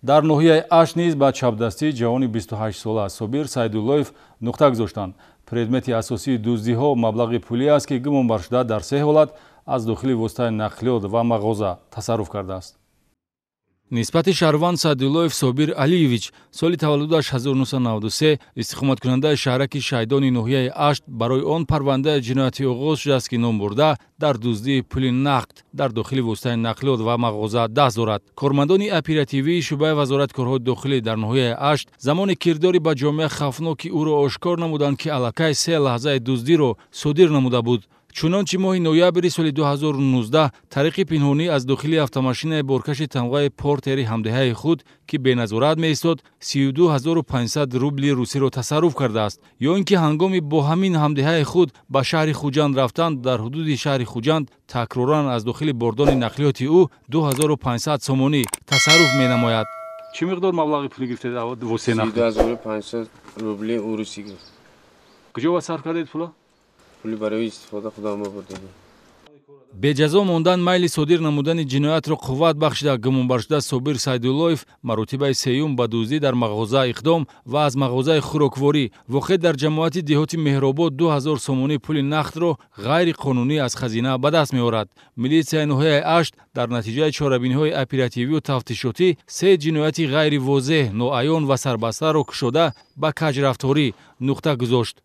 Дар ноҳияи Ашт низ ба чапдастии ҷавони 28-сола Собир Сайдуллоев нуқта гузоштанд. Предмети асосии дуздиҳо маблағи пулӣ аст, ки гумонбаршуда дар се ҳолат аз дохили воситаи нақлиёт ва мағоза тасарруф кардааст. Нисбати шаҳрванд Саъдуллоев Собир Алиевич, соли таваллудаш 1993, истиқоматкунандаи шаҳраки Шайдони ноҳияи Ашт, барои он парвандаи ҷиноятӣ оғоз шудааст, ки номбурда дар дуздии пули нақд дар дохили воситаи нақлиёт ва мағоза даст дорад. Кормандони оперативии шӯъбаи Вазорати корҳои дохилӣ дар ноҳияи Ашт замони кирдори ба ҷомеа хавфноки ӯро ошкор намуданд, ки аллакай се лаҳзаи дуздиро содир намуда буд. Чунончи моҳи ноябри соли 2019 тариқи пинҳонӣ аз дохили автомашинаи боркаши тамғаи Портери ҳамдеҳаи худ, ки беназорат меистод, 32 500 рубли русиро тасарруф кардааст, ё ин ки ҳангоми бо ҳамин ҳамдеҳаи худ ба шаҳри Хуҷанд рафтан, дар ҳудуди шаҳри Хуҷанд такроран аз дохили бордони нақлиёти ӯ 2500 сомонӣ тасарруф менамояд. Чӣ миқдор маблағи пулӣ гирифтед воситаи нақлиёт? Рубли урусӣ. Куҷо ва сарф кардед пула? Пули барои истифода худам бурдем. Беҷазо мондан майли содир намудани ҷиноятро қувват бахшида, гумонбаршуда Собир Сайдуллоев маротибаи сеюм ба дуздӣ дар мағоза иқдом ва аз мағозаи хӯрокворӣ, воқеъ дар ҷамоати деҳоти Меҳробод, 2000 сомонӣ пули нақдро ғайриқонунӣ аз хазина ба даст меорад. Милитсияи ноҳияи Ашт дар натиҷаи чорабиниҳои оперативию тафтишотӣ се ҷинояти ғайривозеҳ, ноаён ва сарбастаро кушода, ба каҷрафторӣ нуқта гузошт.